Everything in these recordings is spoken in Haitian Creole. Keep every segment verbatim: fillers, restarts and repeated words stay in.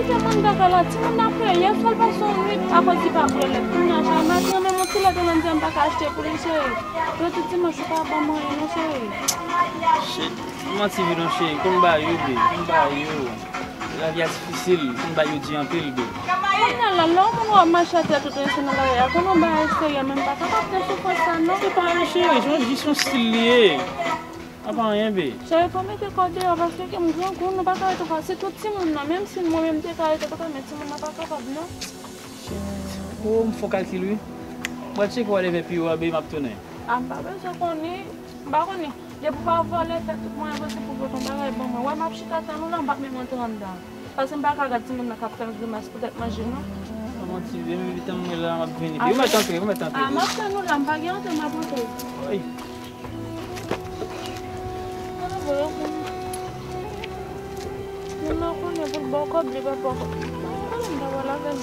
Kite moun kaka la, timoun nan plere, yè swa l pase yon nwit akoz li pa pran lèt. Kounye a, sa, m ap renmen yon ti lèt ou menm, m pa ka achte pou li, cheri. Jodi dimanch, ou pa ban m anyen, non, cheri. Shit, manti vre non, cheri, m konn ba yo, babe, m konn ba yo. Lavi a difisil, m konn ba yo di anpil, babe. Kounye a la, lè yon moun wè w ap mache atè tout rese nan lari a, konnen w bagay serye, men m pa kapab de soufrans sa, non. Se pa anyen, cheri, se jis yon stil li ye. A pa anyen, babe. Cheri, pa mete kò deyò, paske ke m grangou, nou pa ka rete konsa. Sitou timoun nan, menm si mwen menm m te ka rete konsa, men timoun nan pa kapab, non. Shit. Oh, m fè yon kalkil, wi. M pral tcheke w ale vè pi wo a, babe, m ap tounen. A, m pa bezwen konnen. M pa konnen. Depi w pa vòlè, fè tout mwayen posib pou w pote yon bagay ban mwen. Wè, m ap chita tann ou la, m p ap menm antre anndan. Paske m pa ka gad timoun nan k ap fè grimas poutèt manje, non. Sa manti vre, men evitan mwen la, m ap vini. Wi, mèt antre, wi, mèt antre. A, m ap tann ou la, m pa gen antre, m ap antre. Wi. Moun nan konnen pou l ba w kòb, li pa ba w kòb. Mwen, mwen, m ta pale avè l.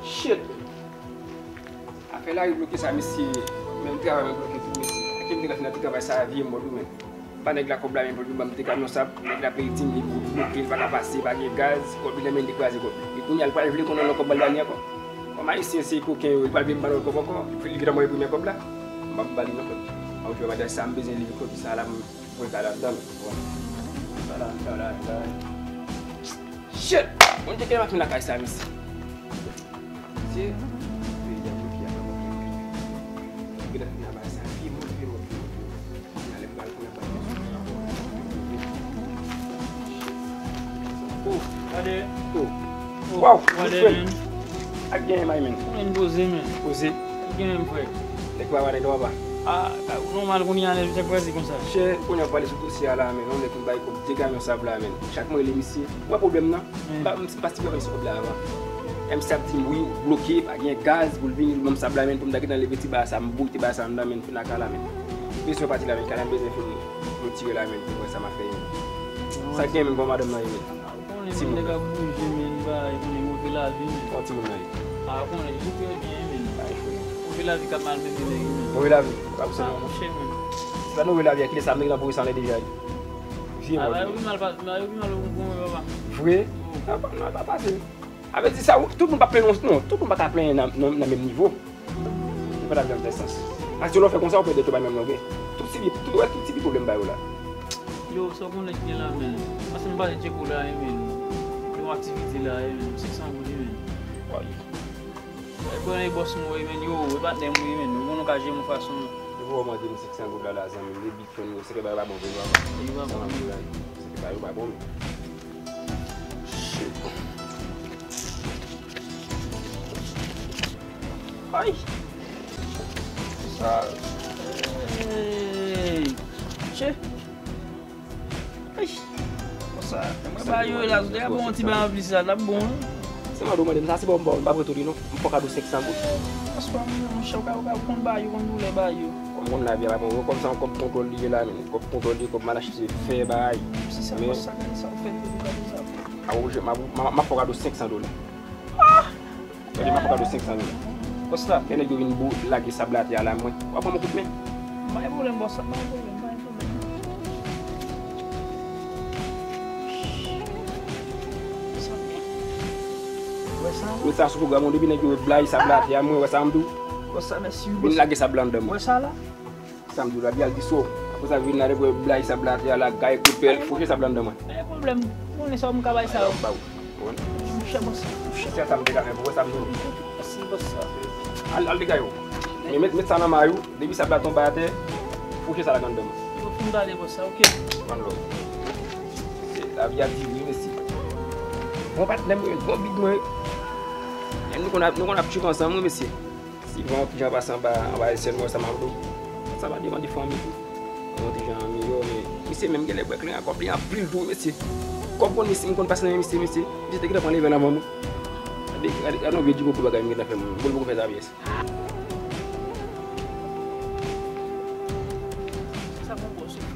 Shit! Afè lari bloke sa, mesye. Menm travay mwen bloke tou, mesye. Ake m te ka fin nan ti travay sa a, vye mò tou, men. Pa nèg la kòb la, men pou l vin ban m ti kamyon sa, nèg la peye di mil, li bloke, li pa ka pase, pa gen gaz, kòb li nan men l, li kraze kòb li. E kounye a, li pral vle konnen lòt kòb ba l la ni ankò. Kòm ayisyen se koken yo, li pral vle m ba l lòt kòb ankò, li vin anmòye premye kòb la. M p ap ba li non kòb. Mwen, m ap jwe bagay sa, m bezwen li kòb sa la, m Mwen ka ladan, mwen. Sa la, sa la, sa la. Shit! Mwen te gentan fin lakay sa, mesye. Mesye, peyi a bloke a, pa mwen. Gentan fin lakay sa, pi mwen, pi mwen, pi mwen, pi mwen. Alè, mwen al konnen pa. Oh, gade. Oh. Oh, wow, gade, good friend. Men. Ak gen may, men. Mwen poze, men. Poze. Gen menm frè. Nèg pa wale nwa pa. Ah, nòmal kounye a nèg se prèske konsa. Chè, kounye a pale sou dosye a la, men. Yon nèg m bay kòb de kamyon sab la, men. Chak mwen rele misye, ou wè pwoblèm nan? M pa, m pa sipòte misye kòb la avan. Misye ap di m, wi, ou bloke, pa gen gaz pou l vini, l ban m sab la, men, pou m ta gentan leve ti ba sa, m voye ti ba sa anndan, men, fin lakay la, men. Bezwen pati la, men, kay la m bezwen fin retire la, men, pou m wè sa m ap fè, men. Sa gen, men, bon, madanm nan, men. Konnen timoun nèg ap bouje, men, bagay, konnen move lavi, men. Kòman timoun nan ye? A, konnen, li trè byen, men. Move lavi k ap malmennen nèg, men. Move lavi? Pa pou sa. A, monchè, men. Se pa move lavi a, kilè sa, nèg la voye sa anlè deja, wi. Vye mò. A, yo pi mal pa, yo pi mal pou mwen, papa. Vre? Oh. A, pa, non, pa pase. A, vle di sa, tout moun pa plenyen, non, tout moun pa ka plenyen nan, nan, nan menm nivo. Li pa t ap janm fè sans. Paske lè w fè konsa, w pèdi tout bagay menm longè. Tout ti, tout, wè, tout ti pwoblèm ba yo la. Yo, sa w konnen ki gen la, men. Paske m pale Djeko la, wi, men. Yon aktivite la, wi, men. Senk san goud, wi, men. Woy. E pran e bòs mwen, wi, men. Yo, e patnè mwen, wi, men. Ou konnen w ka jere m yon fason. Depi w mande m senk san goud la, la, zanmi m, e big fan yo, se ke bagay yo pa bon vre, non. Yo pa bon. Se ke bagay yo pa bon. Shit. Ay! Sa. Hey! Che! Ay! Konsa, mwen ba yo la, si w te ka pran yon ti bagay anplis la, t ap bon, wi. Se mande w mande m sa, se bon, m pa pran tou li non. M fè w kado senk san goud. Bòs pa mwen, monchè, ou ka, ou ka konn ba yo, konn doulè ba yo. Kòm konn lavi a pa bon, kòm sa, kòb kontwòl li ye la, men. Kòb kontwòl li, kòb m al achte fè, bay. Si sa, men bòs sa, gade sa w fè, ou ka fè sa. A, ou, m ap, m ap, m ap fè w kado senk san dola. Ah! Gade, m ap fè w kado senk san dola. Bòs la. Lè nèg yo vin bou, lage sab la atè a la, mwen. W ap ban m yon kout men? M pa gen pwoblèm, bòs la, m pa gen pwoblèm, m pa gen pwoblèm. Sa byen. Ou wè sa? Ou wè sa sou pwogram ou, depi nèg yo blayi sab la atè a, mwen, ou wè sa m di w? Bòs la, mèsi wi, bòs. Vin lage sab la anndan mwen. Ou wè sa la? Sa m di w la, Bial di so. Apre sa, vin la, depi w blayi sab la atè a la, gaye kout pèl, fouke sab la anndan mwen. Pa gen pwoblèm. Ou konnen sa, m ka bay sa yo. Ba ou. Monchè, bòs, monchè. Se sa m te ka fè pou ou, sa m di w. Mèsi, bòs. Al, al degage w. Men met, met sa nan may ou, depi sab la tonbe atè, fouke sa la anndan mwen. Yo fin pale, bòs, sa, oke. One love. Se lavi a di wi, mesye. Bon patnè m, bon big mwen. Nou konn ap, nou konn ap trip ansanm, wi, mesye. Si van yon ti jan pase anba, anba èl syèl mwen, sa m ap di w. Sa pa depann de fanmi tou. Yon ti jan miyò, men misye menm genlè bwè klen a kòb li anpil tou, mesye. Kòb konn misye, m konn pase nan men misye, mesye. Misye te gentan pran leve l anvan mwen. Gade, gade, gade yon vye djiko pou bagay m gentan fè mwen. Bon, l poko fè sa pyès. Sa bon, bon, se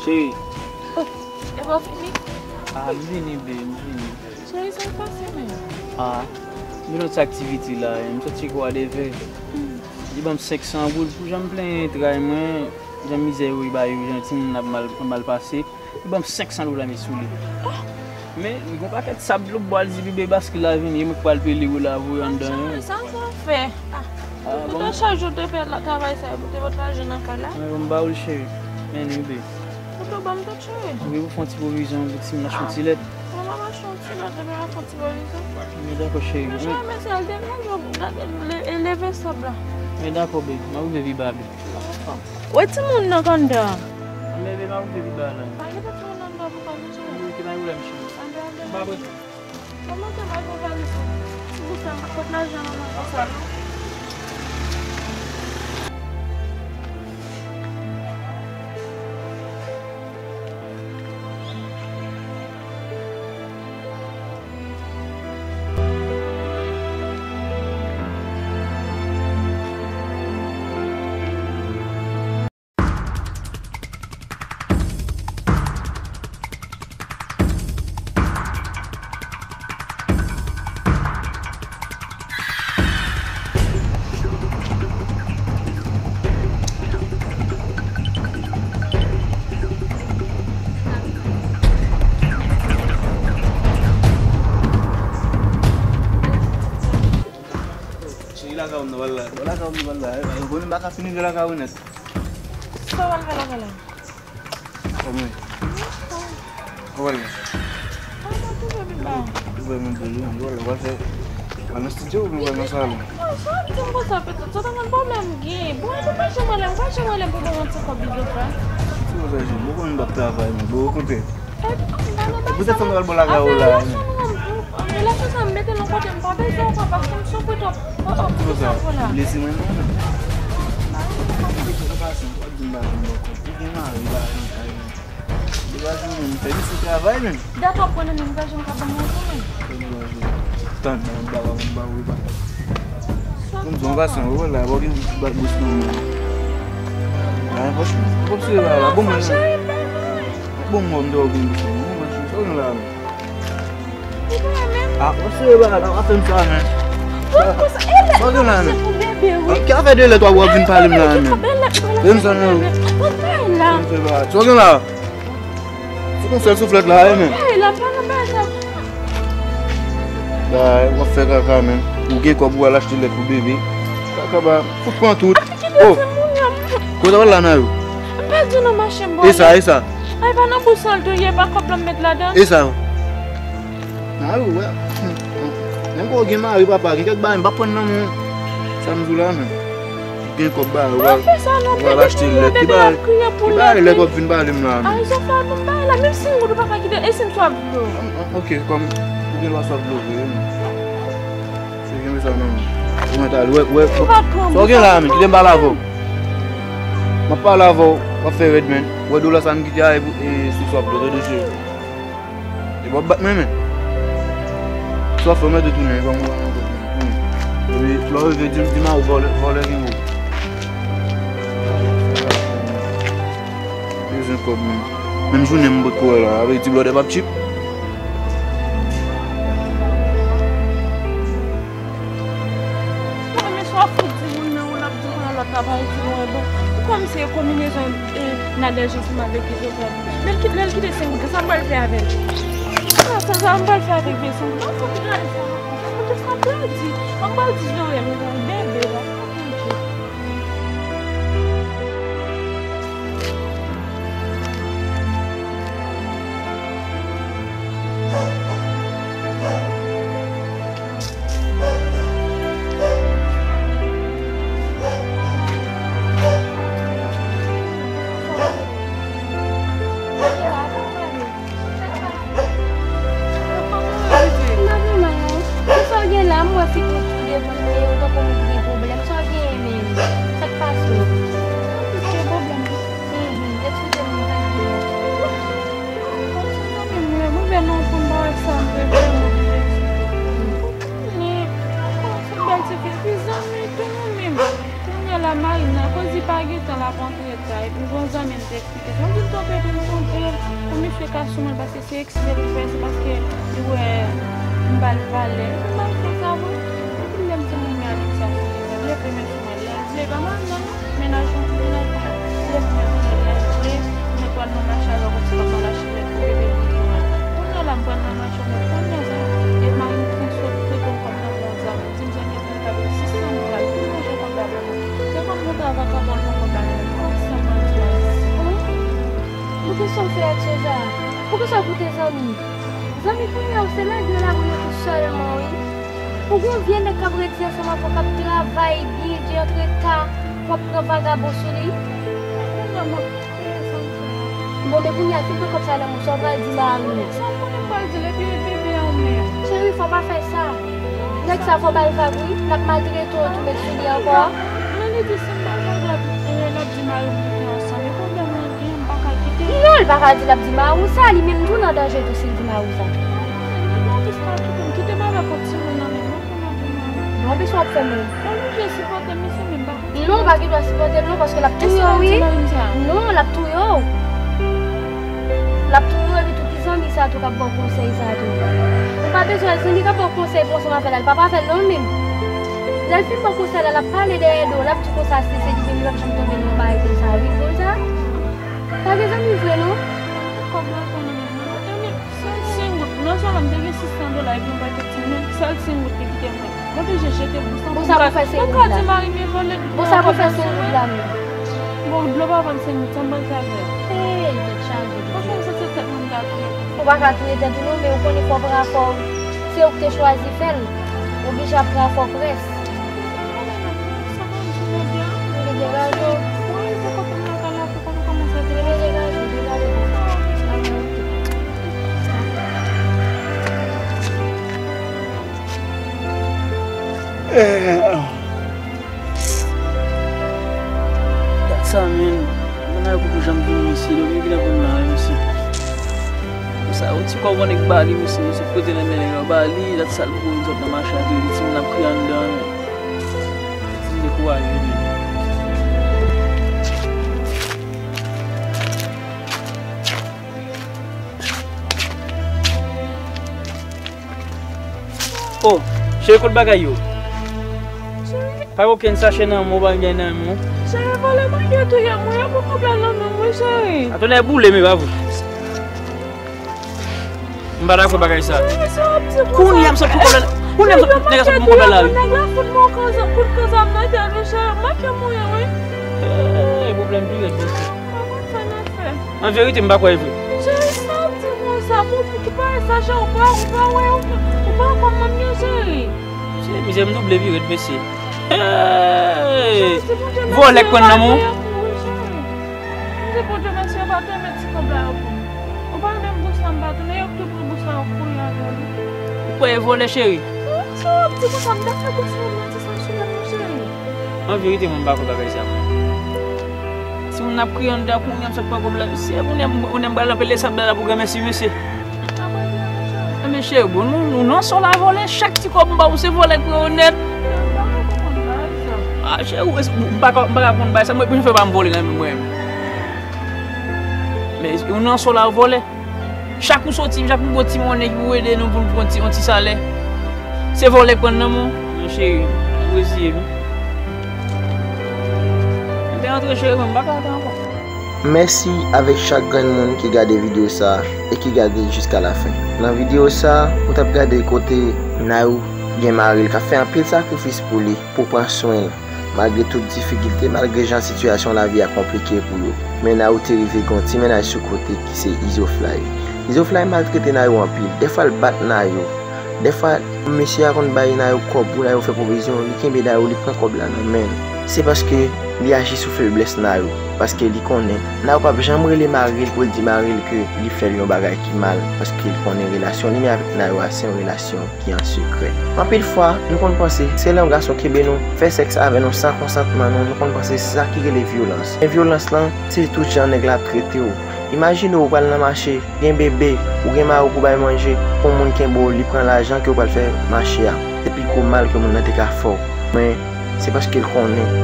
Cheri. Oh, e pa, Ah, m vini, babe, m vini. Cheri, sa k pase menm? Ah, m vin yon ti aktivite la, m soti kwa de vè. Hmm. Li ban m senk san goud pou jan m plenyen tray mwen, jan mizè yo ba yo, jan timoun ap mal, mal pase. Li ban m senk san dola met sou li. Men, li gon pakèt sab dlo bwa, li di, "Bibe, baskil la vini, e mwen k pral pele ou la, voye anndan yo." Sa, sa fè. Ah, ah, bon. Tout chak jou te fè la, travay sa, pou te pot lajan nan kay la. Men bon, m ba ou l, cheri. Men, bibe. Ou tou ban m tout, cheri. Wi, pou fè yon ti pwovizyon, pou ti m achte yon ti lèt. Mwen, m ap achte yon ti lèt, epi m ap fè yon ti pwovizyon. Men dakò, cheri. Mwen, cheri, men se al degaje, gade, le-, e leve sab la. Men dakò, babe. M ap rive pi ba, babe. Wè timoun nan anndan. Anben, babe, m ap rive pi ba la. Pa gen timoun anndan pou pa vin sou mwen. Ki pa gen pwoblèm, cheri. Anben, anben. M pa prese. Kòman te mal pou valiz ou? Pou sa, m pot lajan nan men konsa, non? Cheri, lakay ou m nan pral la. Lakay ou m nan pral la. Bon, m pa ka fini de lakay ou nèt. Sa w al fè lakay la? Kòman? Kòman? Kòman? Ou wè mwen bèl, wi, ou wè, ou wè fè, ou wè nan estidyo oubyen ou wè nan salon? Non, sa w ap di m konsa, petèt, sa w ta konn pwoblèm gen. Bon, epi pa janm rele m, pa janm rele m pou ban m yon ti kòb, bizou frè. Ti kòb sa, bon, konn m p ap travay, men, bon, okontrè. Poutèt sa m pral bò lakay ou la, men. Relasyon sa m mete l yon kote m pa bezwen ankò paske m soufri twòp. Oh, oh, poukisa w fè la? Blese mwen non. Ou pa santi w ap di m pa janm bò kòb. Ou gen mari la nan kay men. Li pa janm fè li sou travay men. Dat w ap pran nan men m pa janm ka ban m yon sou men. Tann nan m ba w m ba w li pa. Konn di w an pasan ou wè la, w gen ti bak bous nan men. Ay franchman, ou p ap sere la, bon mwen. Bon mwen m dò gen bous nan men. Sa w gen la men. Ah, w ap sere bagay la, w ap fè m sa, men. Sa w gen la, men? Ki afè de lèt w ap vin pale m la, men? Vin sa, non. Sa w gen la? Se kon sèl souflèt la, men. Bay, w ap fè kaka, men. Ou gen kòb ou al achte lèt pou bebe. Kaka ba, fout pran tout. Oh! Kote w al la, Nayou? M pèdi nan mache m. E sa, e sa? Ay, pa nan bousòl tou ye, pa kòb la m met ladan. E sa? Nayou, wè. Menm ke w gen mari, papa, gen kèk bagay m p ap pran nan men w. Sa m di w la, men. Gen kòb ba, w al, w al achte lèt. Ki bagay, ki bagay lèt w ap vin pale m la, men? Ay, sa fè nou bay la, menm senk goud ou pa ka kite, e si m swaf dlo? Ok, kòm ou gen dwa swaf dlo vre, men. Se gen sa nan men. Ou mèt ale, wè, wè. Sa w gen la, men, kite m pale avè w. M ap pale avè w, w ap fè rèd, men. Wè dola sa m kite a, e pou, e sou swaf dlo, tande cheri. E w ap bat mwen, men. Sa w fè, mwen te tounen, ban mwen yon kote. Epi, lè w rive, di m, di m a ou vòlè, vòlè gen ou. Bezwen kòb, men. Menm jounen m potko wè la, avè ti blòdè p ap tchip. Mwen, men sa w ap fout di moun nan, ou l ap di moun nan lòt la pa itilize bon. Ou kòm se konbinezon, e, Nadège ansanm avèk Izo fè. Lè l kite, lè l kite senk goud, sa m pral fè avè l? Sa, sa, sa m pral fè avèk vye senk goud? Mwen fòk gade sa, mwen fòk gade sa, m pral di, mwen pral di Joël, mwen pral bebe la. Sa w gen la, m wè figi w tou deprime, ou tankou moun ki gen pwoblèm. Sa w genyen menm? Sa k pase w? Gen pwoblèm. Mhm. Eksplike m sa k genyen. Mwen menm, mwen vle nan fon bagay sa, m vle vrèman vin eksplike. Konnen, kòmanse bèl ti fi, epi zanmi tou nou menm. Kounye a la, Marina, akoz li pa gentan la, pantre. Epi bon zanmi m te eksplike sa. M di l tonbe, epi m tonbe. Pou misye ka sou mwen, paske se eksprè li fè, se paske li wè m ba l valè. Epi m al fè sa vre. Epi lè m di moun mwen a nèg sa sou li, m leve men sou mwen. Lè l vle, pa mal non, non. Mennaj mwen, mennaj mwen. Lè mwen vle, lè l vle, mwen pral nan mache avè w, konsa m al achte lèt pou bebe m jwenn. Kounye a la, m pral nan mache, mwen pran nan sa. E mari m fin sot prete m kòb nan men yon zanmi. Di m zanmi an pral kado sis san dola, li tou manje kòb la pou mwen. Se kòm yon travay k ap al pran kòb la nan men mwen. Ansanm mwen di mari m. Poukisa w fè ak Cesar? Poukisa w koute zanmi? Zanmi kounye a ou se lage yo lage yo tou sèlman wi. Ou gon vye nèg k ap redi ansanm avè w k ap travay byen di antre ta, w ap pran vagabon sou li. Bon, men kounye a, fin pran kòb sa nan men w, sa w pral di mari w? Sa m konnen m pral di l, epi bebe a w menm. Cheri, fò w pa fè sa. Nèg sa fò ba l vag wi, l ap maltrete w tou met sou li ankò. Men li di si m ba l vag l ap, l ap di mari m nou te ansanm. E pwoblèm mwen gen, m pa ka kite l. Non, l pa ka di l ap di mari w sa, li menm tou nan danje tou si l di mari w sa. Non, non, jis pa kite m, kite m avèk yon timoun nan men m, non, pou m ap di mari m. Bon, men sa w ap fè menm? Oblije sipòte misye menm, pa konn. Non, w pa gen dwa sipòte l non, paske l ap touye w wi. Non, l ap touye w. L ap touye w epi tout ti zanmi sa tou k ap ba w konsèy sa tou. Ou pa bezwen zanmi k ap ba w konsèy pou ansanm avè l, al pa avè l non menm. Lè l fin ba w konsèy la, l ap pale dèyè do w, l ap di konsa si se li menm li p ap janm tonbe nan yon bagay konsa wi, konsa. Pa gen zanmi vre non. Kòb la konnen menm non. Sèl senk goud. Nan zòn nan m te gen sis san dola epi yon pakèt timoun. Sèl senk goud te kite mwen. Mwen oblije jete bous lan pou m ka, pou m ka di mari m e vòlè. Bon, sa pou fè senk goud la menm? Bon, dlo pa vann senk goud, sa m pral fè avè l? Hey, tèt chaje. Franchman, m santi tèt mwen m ka touye. Ou pa ka touye tèt ou non, men ou konnen fò pran afè w. Se ou ki te chwazi fè l. Oblije ap pran afè w près. Li degaje w. Li degaje w, degaje w. Dat sa, men, mwen nan yo poko janm vini, mesye, lòm yo genlè konn la, mesye. Konsa, yon ti kòb yon nèg ba li, mesye, sot kote nan men nèg la ba li, dat sa l poko vin sot nan mache a, tou li timoun ap kriye anndan, men. Timoun dekouraje, men. Oh, cheri, kot bagay yo? Cheri. Pa gen okenn sachè nan men w, pa gen nan men w. Cheri, vòlè manke touye m wi, yo pran kòb la nan men mwen, cheri. A tonnè boule m, e pa vre. M pa dakò bagay sa. Cheri, sa w ap di konsa? Kounye a m sot pran kòb la, kounye a m sot nèg la sot pran kòb la la wi. Nèg la fout mwen kout zam nan tèt ou, cheri, manke mouri wi. Hey, pwoblèm pi rèd, mesye. An verite, m pa kwè e vre. Cheri, sa w ap di konsa? Pou, pou ki bagay sa, cheri? Ou pa, ou pa wè, ou, ou pa wè kòman m ye, cheri? Se mizè m double pi rèd, mesye. Hey! Vòlè k pran nan men w. Cheri, di Bondye mèsi, yo pa te met ti kòb la yo pou m. Ou pa renmen bous la, m pa tounen, yo tou pran bous la, yo kouri avè l. Ou kwè e vòlè, cheri? Sa w ap di konsa? M ta fè bous la, m mete sa sou tèt mwen, cheri. An verite, mwen, m pa kwè bagay sa. Timoun ap kriye anndan, kounye a m sot pran kòb la. Se kounye a m, kounye a m pral anpile sab la pou granmèsi mesye. Enben cheri, bon, nou, nou nan sòl a vòlè, chak ti kòb m ba ou se vòlè k pran yo nèt. Ah, cheri, ou, m pa ka, m pa ka konn bagay sa, mwen, pou m fè pa m vòlè nan men mwen. Men, ou nan sòl a vòlè. Chak ou soti, chak ou gon ti monnen ki pou ede nou pou n pran ti, yon ti salè, se vòlè k pran nan men w. Non, cheri, ou reziye m. Enben, antre, cheri, mwen, m pa ka antre ankò. Mèsi avèk chak grenn moun ki gade videyo sa a e ki gade l jiska lafen. Nan videyo sa a, ou t ap gade kote Nayou gen mari l k ap fè anpil sakrifis pou li, pou pran swen l. Malgre tout difikilte, malgre jan sitiyasyon lavi a konplike pou yo, men Nayou te rive gen yon ti mennaj sou kote ki se Izo Fly. Izo Fly maltrete Nayou anpil. Dèfwa l bat Nayou. Dèfwa, mesye a konn bay Nayou kòb pou Nayou fè pwovizyon, li kenbe Nayou, li pran kòb la nan men l. Se paske li aji sou feblès Nayou, paske li konnen Nayou p ap janm rele mari l pou l di mari l ke li fè l yon bagay ki mal, paske li konnen relasyon li menm avèk Nayou a se yon relasyon ki an sekrè. Anpil fwa, nou konn panse se lè yon gason kenbe nou, fè sèks avè nou san konsantman nou, nou konn panse se sa ki rele vyolans. Men vyolans lan, se tout jan nèg la ap trete w. Imajine w, ou pral nan mache, gen bebe, ou gen mari w pou bay manje, yon moun kenbe w, li pran lajan ke w pral fè mache a. Se pi gwo mal ke moun nan te ka fè w. Men, Se paske l konnen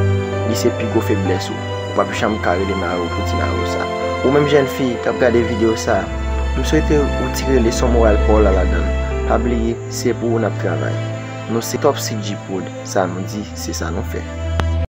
li se pi gwo feblès ou. Ou p ap janm ka rele mari w pou ti mari w sa. Ou menm jèn fi k ap gade videyo sa, m swete ou tire leson moral pa w la ladan l. Pa bliye, se pou ou n ap travay. Nou se Top C G Prod, sa nou di, se sa nou fè.